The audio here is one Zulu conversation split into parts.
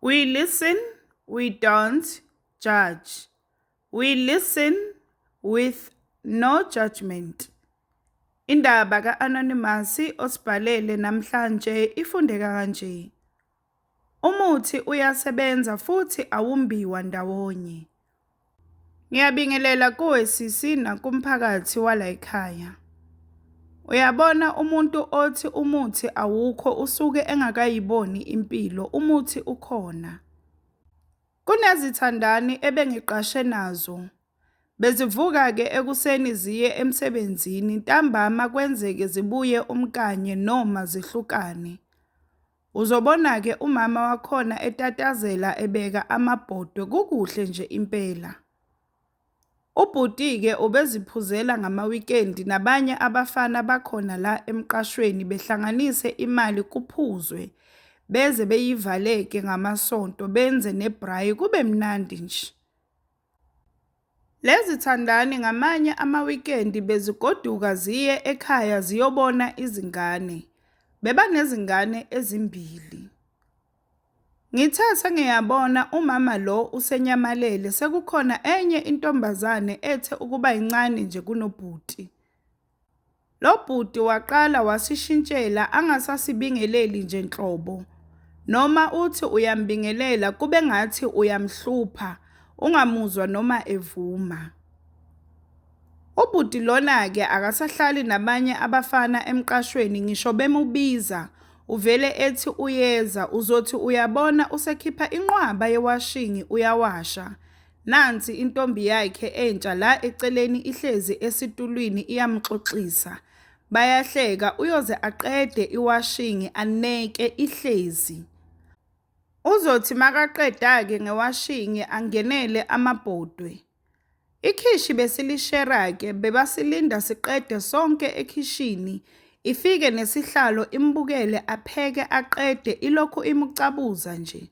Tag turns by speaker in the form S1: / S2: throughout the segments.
S1: We listen, we don't judge. We listen with no judgment. Indaba ka-Anonymous osibhalele namhlanje ifundeka kanje. Umuthi uyasebenza futhi awumbiwa ndawonye. Ngiyabingelela kuwe sisi nakumphakathi walayikhaya. Uyabona umuntu othi umuthi awukho usuke engakayiboni impilo, umuthi ukhona. Kunezithandani ebengiqashe nazo. Bezivuka-ke ekuseni ziye emsebenzini, ntambama kwenzeke zibuye umkanye noma zihlukane. Uzobona-ke umama wakhona etatazela ebeka amabhodwe kukuhle nje impela. Ubhuti-ke ubeziphuzela ngamawikendi nabanye abafana bakhona la emqashweni behlanganise imali kuphuzwe, beze beyivale-ke ngamasonto benze nebrayi kube mnandi nje. Lezi thandani ngamanye amawikendi bezigoduka ziye ekhaya ziyobona izingane. Bebanezingane ezimbili. Ngithe sengiyabona umama lo usenyamalele sekukhona enye intombazane ethe ukuba yincane nje kunobhuti. Lo bhuti waqala wasishintshela angasasibingeleli nje nhlobo. Noma uthi uyambingelela kube ngathi uyamhlupha ungamuzwa noma evuma. Ubhuti lona-ke akasahlali nabanye abafana emqashweni ngisho bemubiza uvele ethi uyeza uzothi uyabona usekhipha inqwaba yewashingi uyawasha. Nansi intombi yakhe entsha la eceleni ihlezi esitulwini iyamxoxisa. Bayahleka uyoze aqede iwashingi aneke ihlezi. Uzothi makaqeda-ke ngewashingi angenele amabhodwe. Ikhishi besilishera-ke bebasilinda siqede sonke ekhishini ifike nesihlalo imbukele apheke aqede ilokhu imucabuza nje.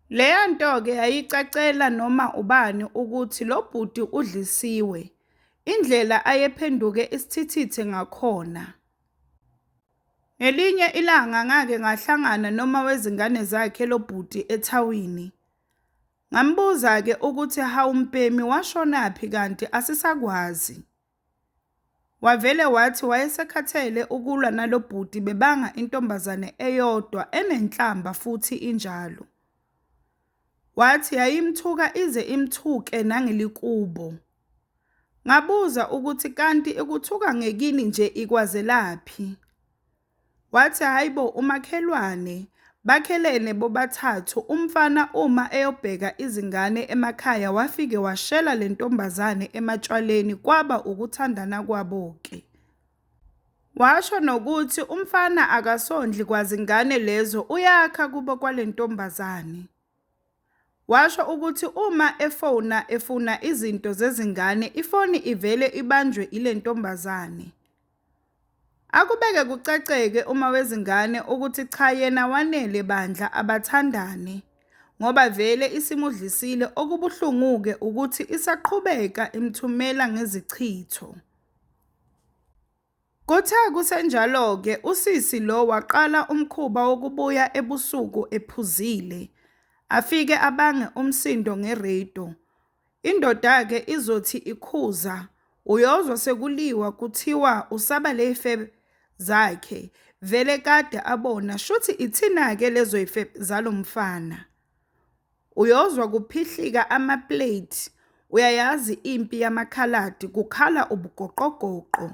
S1: Leya nto-ke yayicacela noma ubani ukuthi lo bhuti udlisiwe, indlela ayephenduke isithithithi ngakhona. Ngelinye ilanga ngake ngahlangana noma wezingane zakhe lo bhuti ethawini. Ngambuza-ke ukuthi hawu mbhemi washonaphi kanti asisakwazi. Wavele wathi wayesekhathele ukulwa nalo bhuti bebanga intombazane eyodwa enenhlamba futhi injalo. Wathi yayimthuka ize imthuke nangelikubo. Ngabuza ukuthi kanti ikuthuka ngekini nje ikwazelaphi? Wathi hhayi bo umakhelwane, bakhelene bobathathu umfana uma eyobheka izingane emakhaya wafike washela le ntombazane ematshwaleni kwaba ukuthandana kwabo-ke. Washo nokuthi umfana akasondli kwazingane lezo uyakha kubo kwale ntombazane. Washo ukuthi uma efona efuna izinto zezingane ifoni ivele ibanjwe ile ntombazane. Akubeke kucaceke uma wezingane ukuthi cha yena wanele bandla abathandane ngoba vele isimudlisile okubuhlungu-ke ukuthi isaqhubeka imthumela ngezichitho. Kuthe kusenjalo-ke usisi lo waqala umkhuba wokubuya ebusuku ephuzile, afike abange umsindo nge-radio. Indoda-ke izothi ikhuza, uyozwa sekuliwa kuthiwa usaba ley'febe zakhe, vele kade abona shuthi ithina-ke lezo y'febe zalo mfana. Uyozwa kuphihlika ama-plate, uyayazi impi yamakhaladi kukhala ubugoqogoqo.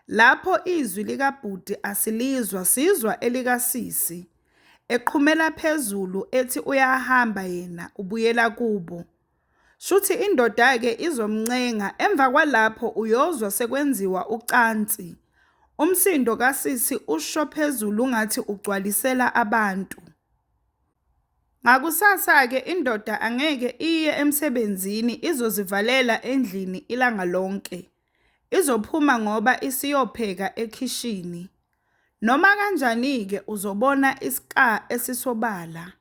S1: Lapho izwi likabhuti asilizwa sizwa elikasisi. Eqhumela phezulu ethi uyahamba yena ubuyela kubo. Shuthi indoda-ke izomncenga emva kwalapho uyozwa sekwenziwa ucansi. Umsindo kasisi usho phezulu ngathi ugcwalisela abantu. Ngakusasa-ke indoda angeke iye emsebenzini izozivalela endlini ilanga lonke. Izophuma ngoba isiyopheka ekhishini. Noma kanjani-ke uzobona iscar esisobala.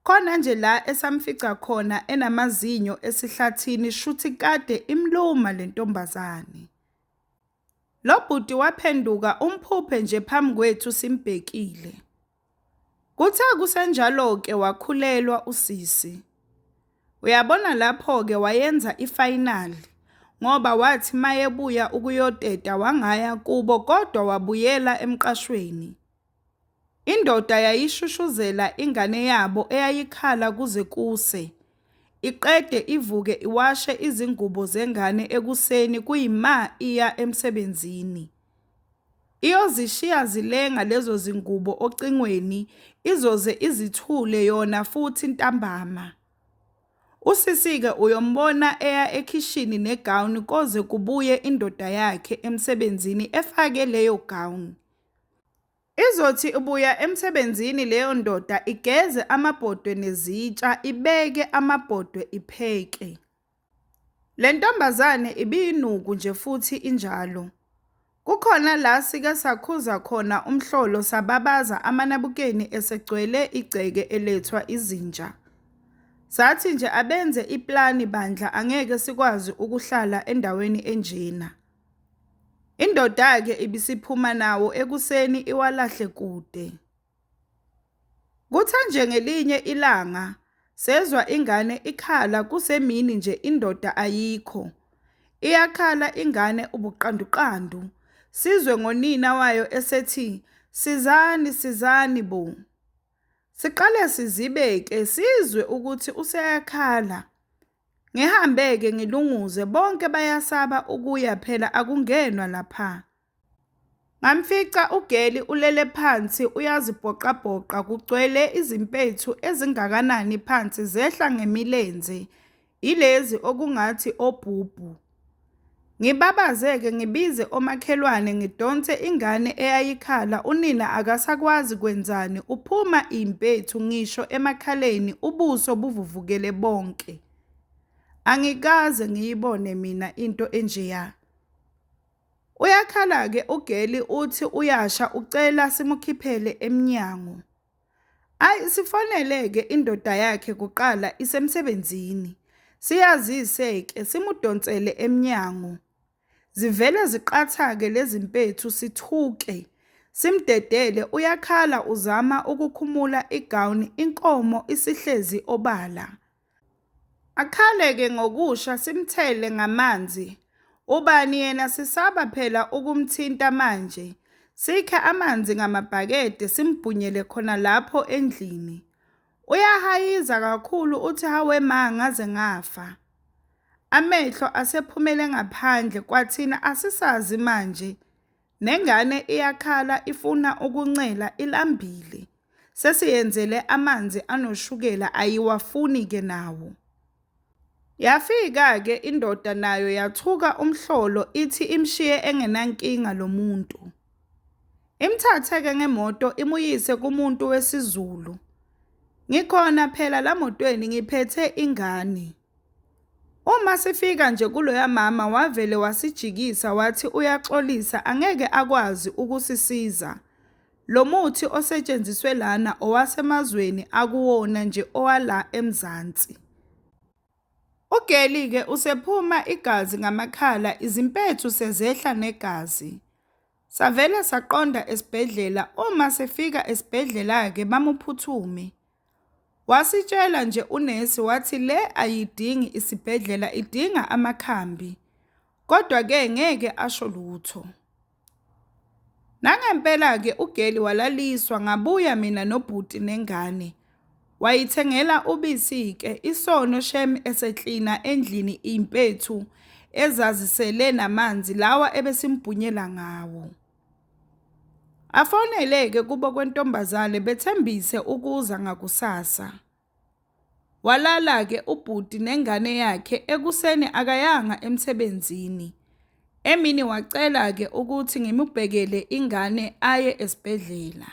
S1: Khona nje la esamfica khona enamazinyo esihlathini shuthi kade imluma le ntombazane. Lo bhuti waphenduka umphuphe nje phambi kwethu simbhekile. Kuthe kusenjalo-ke wakhulelwa usisi. Uyabona lapho-ke wayenza ifayinali, ngoba wathi mayebuya ukuyoteta wangaya kubo kodwa wabuyela emqashweni. Indoda yayishushuzela ingane yabo eyayikhala kuze kuse, iqede ivuke iwashe izingubo zengane ekuseni kuyima iya emsebenzini. Iyozishiya zilenga lezo zingubo ocingweni izoze izithule yona futhi ntambama. Usisi-ke uyombona eya ekhishini ne-gown koze kubuye indoda yakhe emsebenzini efake leyo gown. Izothi ibuya emsebenzini leyo ndoda igeze amabhodwe nezitsha, ibeke amabhodwe ipheke. Le ntombazane ibiyinuku nje futhi injalo. Kukhona la sike sakhuza khona umhlolo sababaza amanabukeni esegcwele igceke elethwa izinja. Sathi nje abenze iplani bandla angeke sikwazi ukuhlala endaweni enjena. Indoda-ke ibisiphuma nawo ekuseni iwalahle kude. Kuthe nje ngelinye ilanga sezwa ingane ikhala kusemini nje indoda ayikho. Iyakhala ingane ubuqanduqandu, sizwe ngonina wayo esethi sizani sizani bo. Siqale sizibe-ke sizwe ukuthi useyakhala. Ngihambe-ke ngilunguze bonke bayasaba ukuya phela akungenwa lapha. Ngamfica ugeli ulele phansi uyazibhoqabhoqa kugcwele izimpethu ezingakanani phansi zehla ngemilenze, ilezi okungathi obhubhu. Ngibabaze-ke ngibize omakhelwane ngidonse ingane eyayikhala unina akasakwazi kwenzani uphuma impethu ngisho emakhaleni ubuso buvuvukele bonke. Angikaze ngiyibone mina into enjeya. Uyakhala-ke ugeli uthi uyasha ucela simukhiphele emnyango. Ayi sifonele-ke indoda yakhe kuqala isemsebenzini. Siyazise-ke simudonsele emnyango. Zivele ziqatha-ke lezimpethu sithuke. Simdedele uyakhala uzama ukukhumula igawuni inkomo isihlezi obala. Akhale-ke ngokusha simthele ngamanzi. Ubani yena sisaba phela ukumthinta manje. Sikhe amanzi ngamabhakede simbhunyele khona lapho endlini. Uyahayiza kakhulu uthi hawe ma ngaze ngafa. Amehlo asephumele ngaphandle kwathina asisazi manje. Nengane iyakhala ifuna ukuncela ilambile. Sesiyenzele amanzi anoshukela ayiwafuni-ke nawo. Yafika-ke indoda nayo yathuka umhlolo ithi imshiye engenankinga lo muntu. Imthathe-ke ngemoto imuyise kumuntu wesiZulu. Ngikhona phela la motweni ngiphethe ingane. Uma sifika nje kuloya mama wavele wasijikisa wathi uyaxolisa angeke akwazi ukusisiza. Lo muthi osetshenziswe lana owasemazweni akuwona nje owala eMzansi. Ugeli-ke usephuma igazi ngamakhala izimpethu sezehla negazi. Savele saqonda esibhedlela uma sifika esibhedlela-ke bamuphuthume. Wasitshela nje unesi wathi le ayidingi isibhedlela idinga amakhambi. Kodwa-ke ngeke asho lutho. Nangempela-ke ugeli walaliswa ngabuya mina nobhuti nengane. Wayithengela ubisi-ke isono shem eseklina endlini impethu ezazisele namanzi lawa ebesimbhunyela ngawo. Afonele-ke kubo kwentombazane bethembise ukuza ngakusasa. Walala-ke ubhuti nengane yakhe ekuseni akayanga emsebenzini. Emini wacela-ke ukuthi ngimubhekele ingane aye esibhedlela.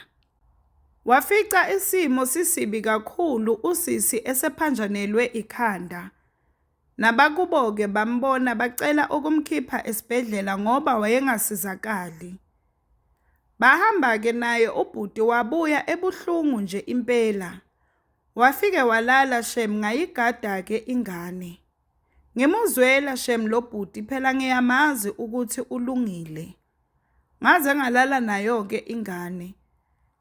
S1: Wafica isimo sisibi kakhulu usisi esephanjanelwe ikhanda. Nabakubo-ke bambona bacela ukumkhipha esibhedlela ngoba wayengasizakali. Bahamba-ke naye ubhuti wabuya ebuhlungu nje impela. Wafike walala shem ngayigada-ke ingane. Ngimuzwela shem lo bhuti phela ngiyamazi ukuthi ulungile. Ngaze ngalala nayo-ke ingane.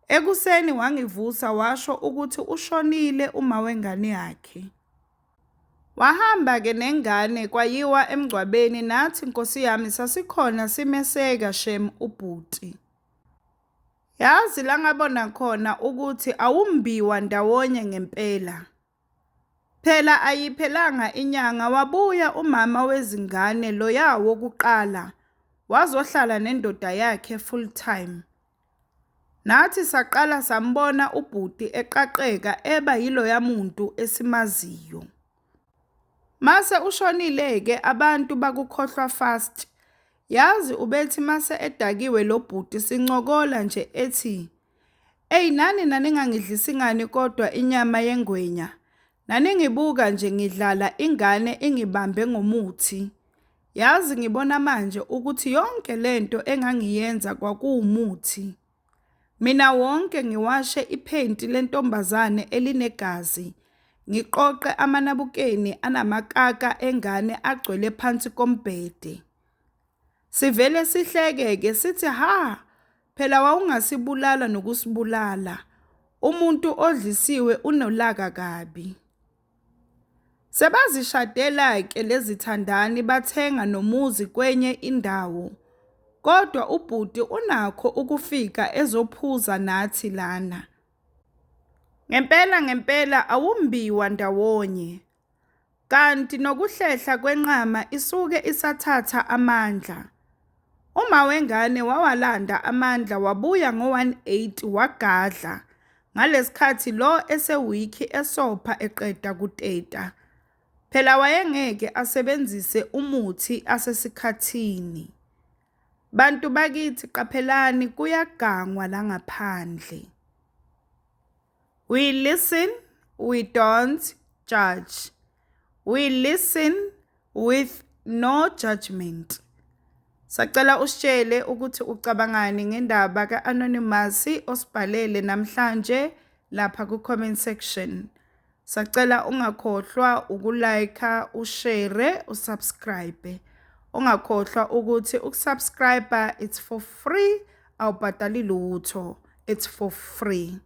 S1: Ekuseni wangivusa washo ukuthi ushonile umawengane yakhe. Wahamba-ke nengane kwayiwa emngcwabeni nathi nkosi yami sasikhona simeseka shem ubhuti. Yazi la ngabona khona ukuthi awumbiwa ndawonye ngempela. Phela ayiphelanga inyanga wabuya umama wezingane loya wokuqala wazohlala nendoda yakhe full time. Nathi saqala sambona ubhuti eqaqeka eba yiloya muntu esimaziyo. Mase ushonile-ke abantu bakukhohlwa fast. Yazi ubethi mase edakiwe lo bhuti sincokola nje ethi, "Eyi nani naningangidlisi ngani kodwa inyama yengwenya, naningibuka nje ngidlala ingane ingibambe ngomuthi. Yazi ngibona manje ukuthi yonke lento engangiyenza kwakuwumuthi. Mina wonke ngiwashe iphenti lentombazane elinegazi, ngiqoqe amanabukeni anamakaka engane agcwele phansi kombhede." Sivele sihleke-ke sithi ha, phela wawungasibulala nokusibulala. Umuntu odlisiwe unolaka kabi. Sebazishadela-ke lezithandani bathenga nomuzi kwenye indawo. Kodwa ubhuti unakho ukufika ezophuza nathi lana. Ngempela ngempela awumbiwa ndawonye. Kanti nokuhlehla kwenqama isuke isathatha amandla. Umawengane wawalanda amandla wabuya ngo-18 wagadla. Ngalesikhathi lo esewikhi esopha eqeda kuteta. Phela wayengeke asebenzise umuthi asesikhathini. Bantu bakithi qaphelani kuyagangwa la ngaphandle. We listen, we don't judge. We listen with no judgment. Sacela usitshele ukuthi ucabangani ngendaba ka-Anonymous osibhalele namhlanje lapha ku-comment section. Sacela ungakhohlwa uku-like, ushare, usubscribe. Ungakhohlwa ukuthi ukusubscribe it's for free, awubhadali lutho. It's for free.